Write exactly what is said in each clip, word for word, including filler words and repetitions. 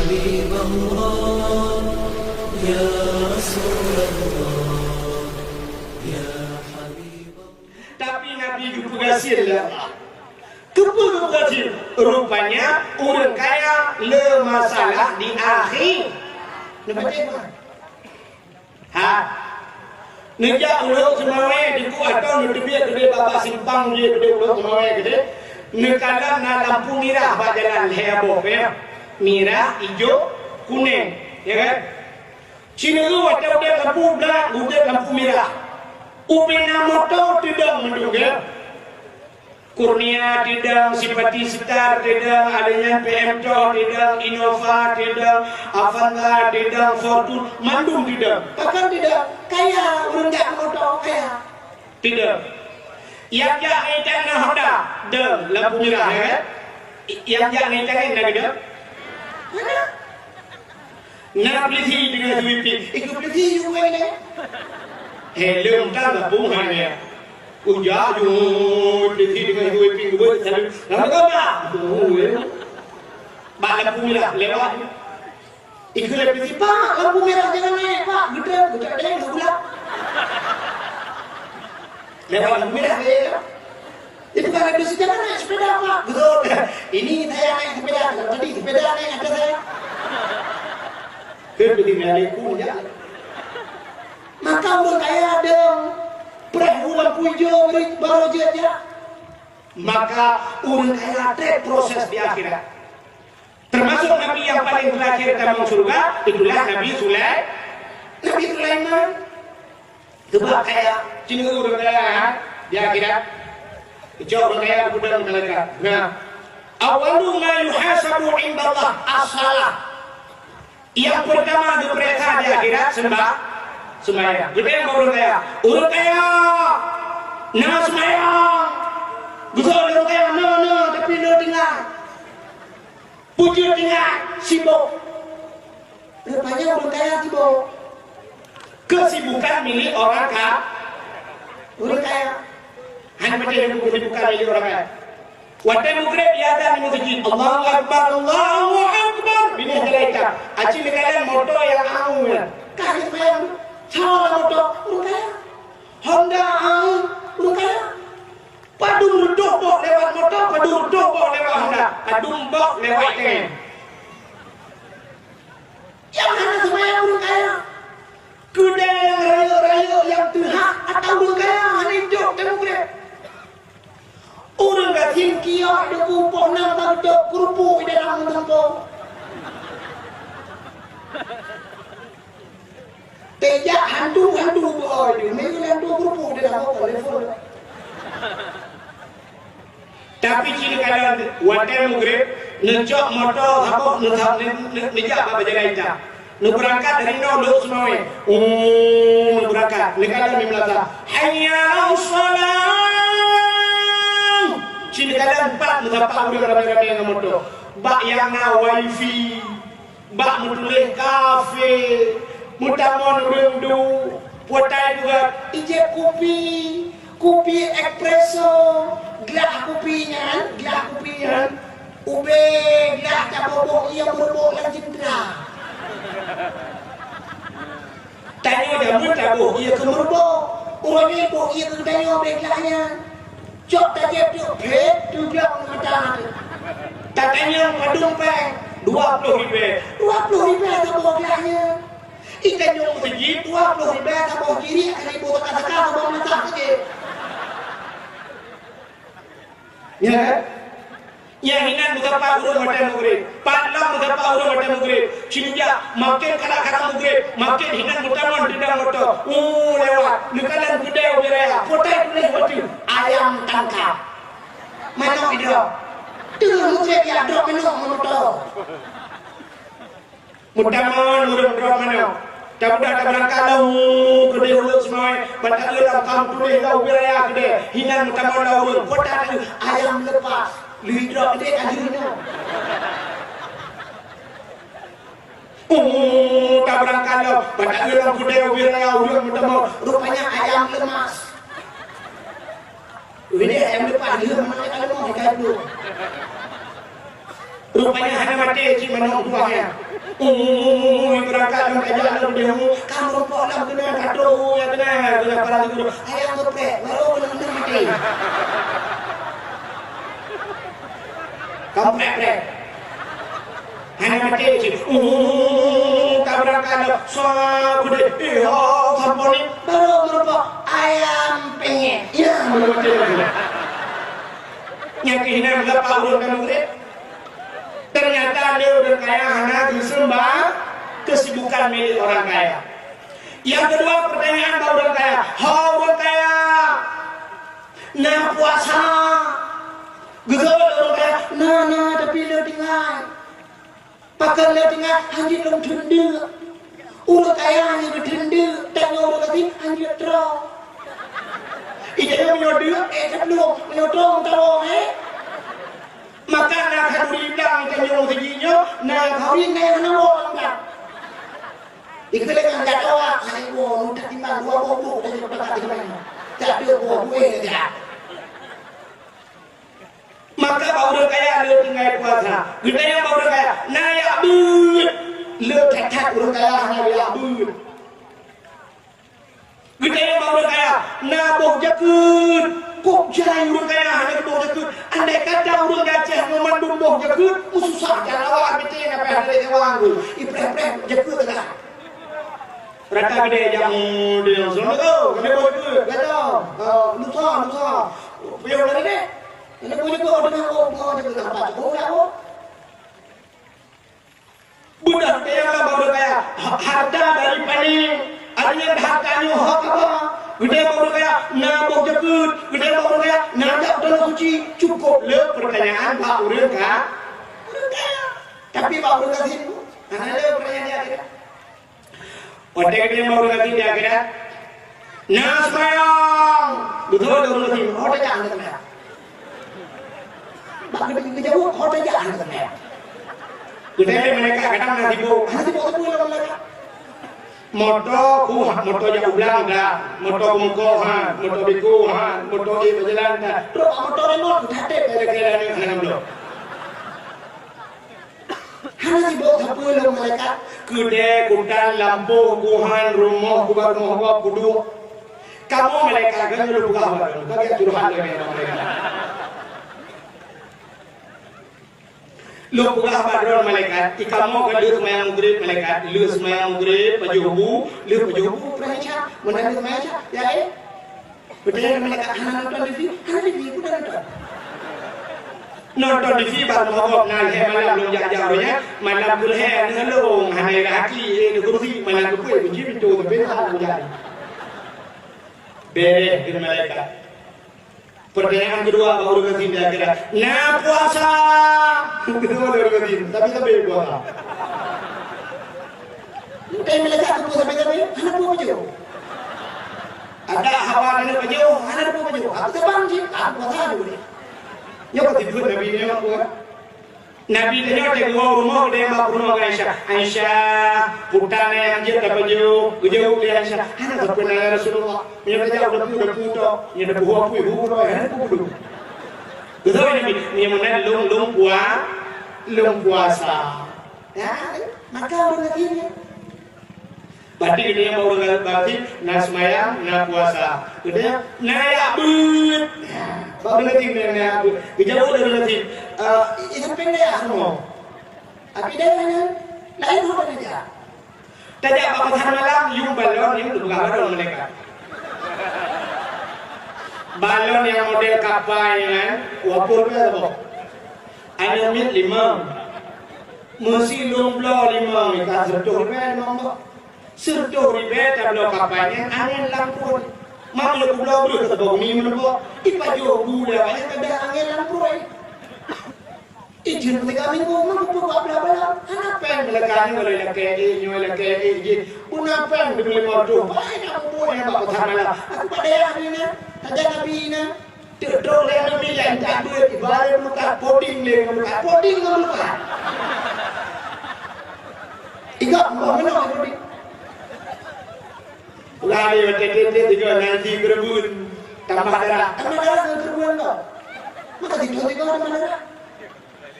Tapi Nabi geupeugasien lé Allah. Keupeue geupeugasien? Rupanya ureuëng kaya le masalah di akhé. Neubaca, ha? Neujak u Lhok Seumawé, di ku atau neuteubiet keudeh bak simpang jih keudeh u Lhok Seumawé keudeh. Neukalon na lampu mirah bak jalan lhée boh, ya. Mirah, ijo, kunéng, ya kan? Sineuk watée udeb lampu blaih, udeb lampu mirah. Ubena moto teudong mandum, ya. Kurnia teudong, Simpati Star teudong, ada nyan P M Toh teudong, Innova teudong, Avanza teudong, Fortuner, mandum teudong. Pakon teudong? Kaya, ureuëng jak moto kaya. Teudong. Nyang jak ngon itan na Honda, dong, lampu mirah, ya kan? Nyang jak ngon itan na keudong? Hana. Na polisi deungon sweeping. Ikut polisi yue nyan. Helm tan lampu hana. Ujak yue polisi deungon sweeping buet salu. Lampu merah. Bak lampu merah lewat. Ikut polisi, "Pak, lampu merah jangan naik, Pak." Geutrek, geutrek deh, geulah. Lewat lampu merah, ya. Itu kan ada sejarah naik sepeda, Pak. Betul. Ini saya naik sepeda. Tadi sepeda naik atas saya. Kan begini, ada ikut, ya. Maka ureuëng kaya dong. Preh ulang pujo beri baru jejak. Maka ureuëng kaya treb proses di akhirat. Termasuk nabi yang paling terakhir tamong surga, itulah Nabi Sulai-, Nabi Sulaiman. Sebab kaya, cuma ureuëng kaya, ha? Di akhirat. Cok ureuëng kaya, kemudian malaikat. Nah, awwalu ma yuhasabu indallah as-salah. Yang pertama diperiksa di akhirat sembah-, sembahyang. Betul yang ureuëng kaya? Ureuëng kaya, na sembahyang. Betul ureuëng kaya, na, na, tapi na tinggal. Bujur tinggai, sibok. Rupanya ureuëng kaya sibok. Kesibukan milik orang ka-, ureuëng kaya. Hana macam kesibukan milik orang kaya. Watée mugreb, ia dan di masjid. Allahu Akbar, Allahu Akbar. Bini jalan itam. Aci nikalan moto yang angu ya. Kasih sembahyang. Salah moto, ureuëng kaya. Honda angu, ureuëng kaya. Padum reutôh boh lewat moto, padum reutôh boh lewat Honda, padum boh lewat tank. Nyang hana seumayang ureuëng kaya. Keudée nyang rayeuk-rayeuk nyang teuhah atra ureuëng kaya hana jok teuh mugreb. Ureuëng gasien kiok deungon poh nam ka geutôb keurupuk di dalam meutumpông. Teujak hantu-hantu beuoi, meunan hantu keurupuk di dalam telepon. Tapi cit neukalon watée mugreb, neucok moto saboh, neu-, neu-, neu-, neujak bak bajai laén that. Neubeurangkat dari noe Lhok Seumawé. Oh, neubeurangkat. Neukalon di meunasah. Hayya 'alas shalah. Cit neukalon pat meusapat ureuëng ramé-ramé ngon moto. Bak nyang na wifi. Bak meutuléh kafe, meutamong ureuëng du, potai juga ijép kupi, kupi espresso, glah kupi nyan, glah kupi nyan, ubé glah taboh-boh ié meureubok lam jendela. Tanyoe jameun taboh ié keu meureubok, uroe nyoe boh ié keu tanyoe ubé glah nyan. Cok tajép teuk phét, teubiang mata. Tatanyong padum péng, dua ploh ribée. Dua ploh ribée saboh glah nyan. Itanyong meuseujid, dua ploh ribée saboh jiriek, seribu taka-taka saboh mata saja. Ya kan? Nyang hinan meusapat ureuëng watée mugreb. Pat lom meusapat ureuëng watée mugreb. Cit jak, maken karak-karak mugreb, maken hinan meutamong di dalam moto. Uh, lewat. Neukalon keudée ubé raya. Potai tuléh watée. Ayam tangkap. Manok idrop. Teungoh mugreb ya drop manok moto. Meutamong ureuëng droe manok. Tabeudôh tabeurangkat lom keudeh u Lhok Seumawé, ban taeu lam kam tuléh lam ubé raya keudeh, hinan meutamong lom ureuëng. Kota teuh ayam lepas, lheueh droe keudeh ka jeuet nyoe. Oh, tabeurangkat lom, ban taeu lam keudeh ubé raya ureuëng meutamong, rupanya ayam lemas. Ini ayam lepas, dia mana kalau mau kita dulu. Rupanya hana maté cit manok buah ya. Ui, beurangkat lom tajak lom di hu, ka meurumpok lam keunan, ka trok nyang keunan, keunan para guru. Ayam geuprek, baru keuneuk-keuneuk maté. Ka prek-prek. Hana maté cit. Ui, ka beurangkat lom. Sa geude, eh, oh, samponi. Baru meurumpok ayam penyet. Ya, baru maté lagi. Nyang keuhina meuleupah ureueng ka mugreb. Ternyata lé ureueng kaya hana geuseumbang kesibukan milik orang kaya. Yang kedua, pertanyaan bak ureueng kaya, "Ho ureueng kaya, na puasa?" Geujaweueb lé ureueng kaya, "Na, na, tapi lé tinggai." Pakon lé tinggai, "Hanjeuet lôn theun deuk." Ureueng kaya nyang geuteuntèe tanyoe ureueng gasien hanjeuet troe. Ija nyoe meunyoe deuek, eh, ka troe, meunyoe troe, troe, eh. Maka na khanduri blang tanyoe siji nyoe, na khanduri na nyang hana woe lam blang. Ikeu lé ngon gata, hai woe, nu tatimbang dua boh buet, tadi peukat di mana. Tak ada buah buih, tidak. Maka bak ureueng kaya le tinggai puasa. Geutanyong bak ureueng kaya, na jak beuet? Le that-that ureueng kaya hana jak beuet. Geutanyong bak ureueng kaya, na boh jakeuet? Kok jai ureueng kaya hana boh jakeuet? Andai kata ureueng Aceh ngon mandum boh jakeuet, meususah cara awak meuti na payah lé sewang tu. Ipreh-preh jakeuet lah. Rata geude jak, hmm, di dalam sana tu, kena boh jakeuet, kata, eh, lusa, lusa. Payah lari deh. Kenapa dia kau dengan kau, kau ada kena apa? Kau nak apa? Budak kaya lah baru kaya. Ha-, harta dari panen. Artinya harta nyoe hak apa? Geude baru kaya, na boh jakeuet. Geude baru kaya, na jak tanah suci. Cukup le pertanyaan bak ureueng ka. Ureueng kaya. Tapi bak ureueng gasien, hana le pertanyaan dia kira. Watèe geutanyong bak ureueng gasien di akhirat, "Na seumayang?" Beutôi lé ureueng gasien, "Ho tajak hana seumayang." Bak geujaweueb, "Ho tajak hana seumayang." Geutanyong lé malaikat, kadang na sibok, hana sibok teupeu lé malaikat. Moto ku, moto jak u blang that, moto ku meuko that, moto biko that, moto ék bak jalan that. Trok bak moto remote, that tép lagèe-lagèe hana bloe. Hana sibok sapeue lom malaikat, keudè, kutan, lampôh, kuhan, rumoh, kubat rumoh gob, kuduek. Kamoe malaikat, kan lôn peugah bak droeneuh, ka gèt curhat lagèe nyan malaikat. Lôn peugah bak droeneuh malaikat, i kamoe ka lheueh seumayang Maghrib malaikat, lheueh seumayang Maghrib pajoh bu, lheueh pajoh bu preh Isya, meunan lheueh seumayang Isya, ya, eh? Beutôi malaikat hana nonton T V, hana T V pun dah nonton. Nonton T V baru mogok na lhèe malam lôn jak-jak uroe nyan, malam keu lhèe neuh lôn hana irah aki, eh, neuh kursi, malam keu peuet kunci pintoe, tapi hana lôn jak. Bèrèh keu malaikat. Pertanyaan kedua bak ureueng gasien di akhirat, "Na puasa?" Kedua ureueng gasien, tapi sabe puasa. Bukan malaikat tu sabe-sabe, hana peue pajoh. Ada hawa hana pajoh, hana peue pajoh. Aku terbang je, aku puasa dulu deh. Nyoe ka tipeue Nabi nyoe apa? Nabi tanyoe teungoh rumoh geutanyong bak peurumoh Aisyah, "Aisyah, peue tan nyang jeuet tapajoh?" Geujaweueb lé Aisyah, "Hana sapeue na ya Rasulullah. Meunyoe tajak u dapu, dapu tok. Meunyoe dapu apui, apui tok, hana peue-peue." Geutanyong Nabi, "Meunyoe meunan lôn, lôn pua-, lôn puasa." Ya, maka ureueng gasien nyan. Berarti geutanyoe bak ureueng gasien, na seumayang, na puasa. Geutanyoe na jak beuet. Bak ureueng gasien na, na jak beuet. Geujaweueb lé ureueng gasien, "Eh, i-, i sampéng dayah rumoh." Tapi dayah nyan laén ho tajak. Tajak bak pasar malam, yum balon, yum teupeugah balon malaikat. Balon nyang model kapai nyan, dua ploh ribèe saboh. Aneuk miet limong. Meusi lôn bloe limong, ka sireutoh ribèe limong boh. Sireutoh ribèe tabloe kapai nyan angèn lam pruet. Mak lôn bloe breuh saboh mi meuneuboh. Ipajoh bu lé awak nyan ka deuh angèn lam pruet. Ijeuet tiga minggu, meupeue bak blah-blah. Hana péng meulakèe nyoe, lakèe ék nyoe, lakèe ék jih. Buna péng dua puluh lima reutôh. Baik nak mubuet nyan bak pasar malam. Aku bak dayah ni na. Tajak Nabi na. Teuk droe lé Nabi nyang tabeuet ibarat meukat poding lé ngon meukat, poding ngon meukat. Ingat, meunoe poding. Ulah lé watèe teuntèe tiga nanti keureubeuen. Tambah darah. Tambah darah ngon keureubeuen tu. Maka tiga-tiga tambah darah.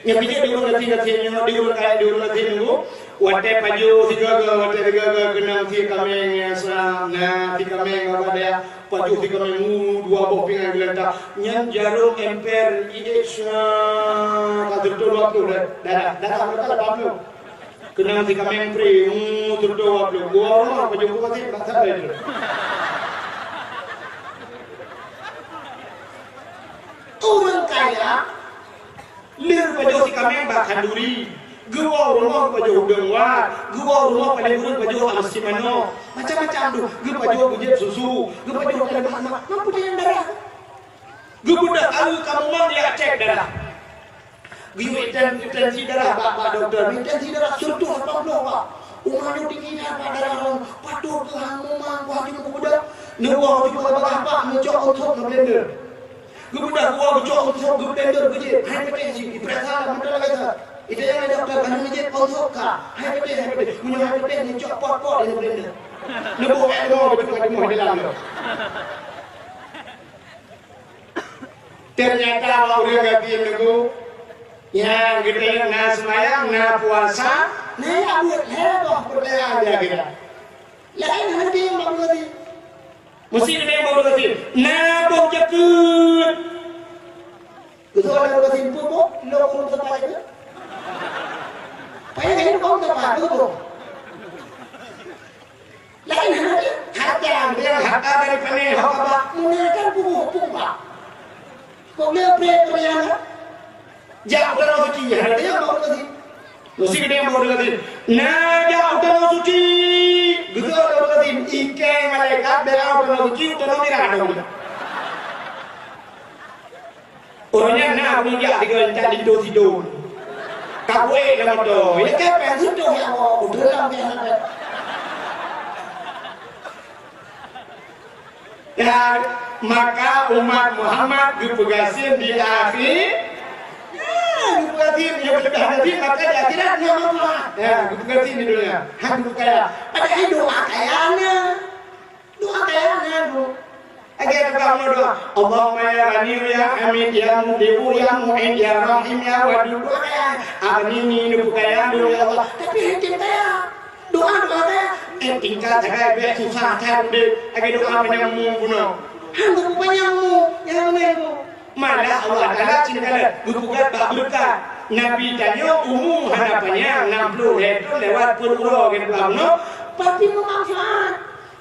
Nyang keujeuet di ureueng gasien-gasien nyoe, di ureueng kaya, di ureueng gasien nyoe, watèe pajoh sigaga, watèe sigaga keunong sie kaméng nyang sa, na sie kaméng bak dayah, pajoh sie kaméng, uh, dua boh pingan geulantak. Nyan jarôm emper I H, na, ka teuntô dua ploh dah. Darah, darah, darah, darah, dua ploh. Keunong sie kaméng pri, uh, teuntô dua ploh. Geuwoe rumoh pajoh geupaséh, bak sabe tu. Ureueng kaya, lheueh pajoh sie kaméng bak khanduri, geuwoe rumoh pajoh udeueng wat, geuwoe rumoh paléng ureueng pajoh ameusé manok, macam-macam tu, geupajoh geujieb susu, geupajoh keuleumah-lemah, mampu jeuet darah. Geubeudoh aeu ka mumang jak cek darah. Geuyue tes, tes si darah bak, bak dokto, tes si darah seratus lapan puluh, Pak. Umat nyoe tinggi nyan, Pak, darah lôn, patôt keuh hana mumang, Pak, hana mumang. Neuwoe juga bak, Pak, neucok untôk neublender. Geubeudôh geuwoe geucok, geucok, geublender, geujieb. Hai peudeh jih, dipeuriksa lam mata lagèe that. Itu nyang ada dokto, kan, neujieb, onsok ka. Hai peudeh, hai peudeh. Meunyoe hai peudeh, neucok pot-pot di blender. Neuboh èk leumo, beutôi ka jimoh di dalam tu. Ternyata bak ureueng gasien nyoe, nyang geutanyoe na seumayang, na puasa, na jak beuet, lhèe boh peurtanyaan di akhirat. Laén hana teuingat bak ureueng gasien. Meusti geutanyoe bak ureueng gasien. Na boh jakeuet. Geutanyoe bak ureueng gasien, peue boh? Lôn ureueng sapa jakeuet? Payah geutanyoe ureueng sapa, peue boh? Laén hana teuingat. Harta, geutanyoe harta dari pané, ho kaba. Meunyoe kan peue boh, peue kaba. Kok le pre-, pre-, Jak u Tanoh Suci, hana teuingat bak ureueng gasien. Meusti geutanyoe bak ureueng gasien. Na jak u Tanoh Suci. Geuteupeue lé ureueng gasien, ikèe malaikat bela u Tanoh Suci, u Tanoh Mirah dong. Ureueng nyan na ureueng jak sigoe, jak linto sidong. Ka kuék lam moto. Ilèe kepeng seudoh, ya Allah, udeueng lam kepeng. Dan maka umat Muhammad geupeugasien di akhi-, ya, geupeugasien, nyang leubeh gasien maka di akhirat nyan manfaat. Ya, geupeugasien di dunia. Hana kaya. Padahai doa kaya na. Doa kaya na, Bu. Lagèe tukang doa. Allahumma ya Ghani ya Hamid ya Mubdi'u ya Mu'id ya Rahim ya Wadud. Doa kaya. Aghnini, neupeu kaya lôn, ya Allah. Tapi hana kaya. Doa, doa kaya, eh, tingkat sagai bèk susah that udép, lagèe doa panyang mu bunoe. Han geupanyang mu, nyang meunan tu. Malah Allah Taala cit kala geupeugah bak beureukat. Nabi tanyoe umu hana panyang, nam ploh lhèe thôn lewat peuet uroe geupeugah bunoe, tapi meumanfaat.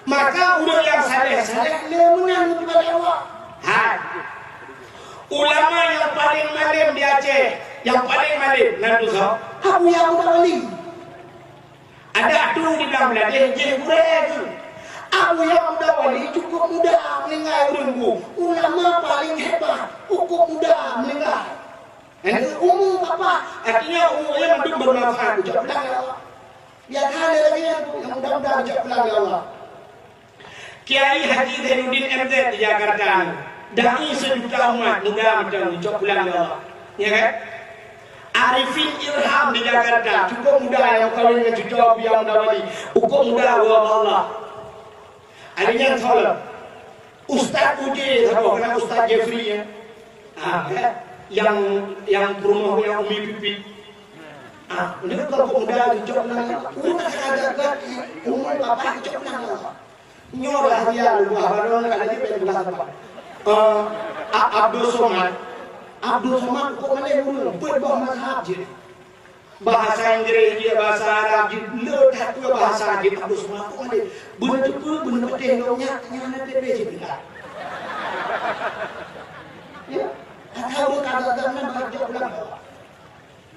Maka ureueng nyang saleh-saleh le meunan geupeugah lé Allah. Hai. Ulama nyang paleng malem di Aceh, nyang paleng malem nan tu soe? Abuya Muda Wali. Adak tu di Blang Meulatéh jih gurèe tu. Abuya Muda Wali cukup muda meuninggai ureueng bu. Ulama paling hebat, cukup muda meuninggai. Nyan umu papa, artinya umu nyan mandum bermanfaat, ucok pulang ya Allah. Biasa ada lagi yang, yang muda-muda, ucok pulang ya Allah. Kiai Haji Zainuddin M Z di Jakarta, dai sejuta umat, muda macam ni, cok pulang ya Allah. Ya kan? Arifin Ilham di Jakarta, cukup muda nyang kawin dengan cucu Abuya Muda Wali, cukup muda, wa Allah. Ada nyang salah. Ustaz Uje, saboh keunan Ustaz Jeffrey, ya. Ah, ya. Yang, yang peurumoh yang Umi Pipi. Ah, ini bukan pemuda, cucok pulang. Urut agak-agak, umur bapak cucok pulang. Nyoe rahasia luwah baroe ka laju bèk luwah sapat. Eh, A-, Abdul Somad. Abdul Somad kok malèe ureueng, peuet boh mazhab jih. Bahasa Inggris jih, bahasa Arab jih, le that dua bahasa jih Abdul Somad kok malèe. Beuneuteupeu, beuneupeudeh lom nyak, nyan na T P jih pindah. Ya, kata ureueng kagak-kagak meunan bak jaweueb pulang.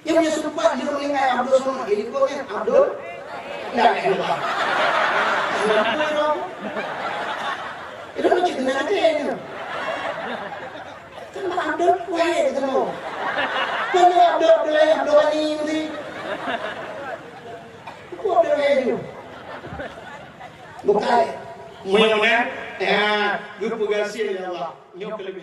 Nyang meunyoe seumpat jeuet meuninggai Abdul Somad, jadi kok nyan Abdul? Ndak, eh, lupa. Kenapa ya, Bang? Itu lucu tenan até nyoe. Kan Abdul Wahid ketemu. Kan Abdul, Abdul Wahid, Abdul Wali mesti. Apa Abdul Wahid tu? Bukan. Meunyoe, ya, geupeugasien lé Allah. Nyoe keuleubeh.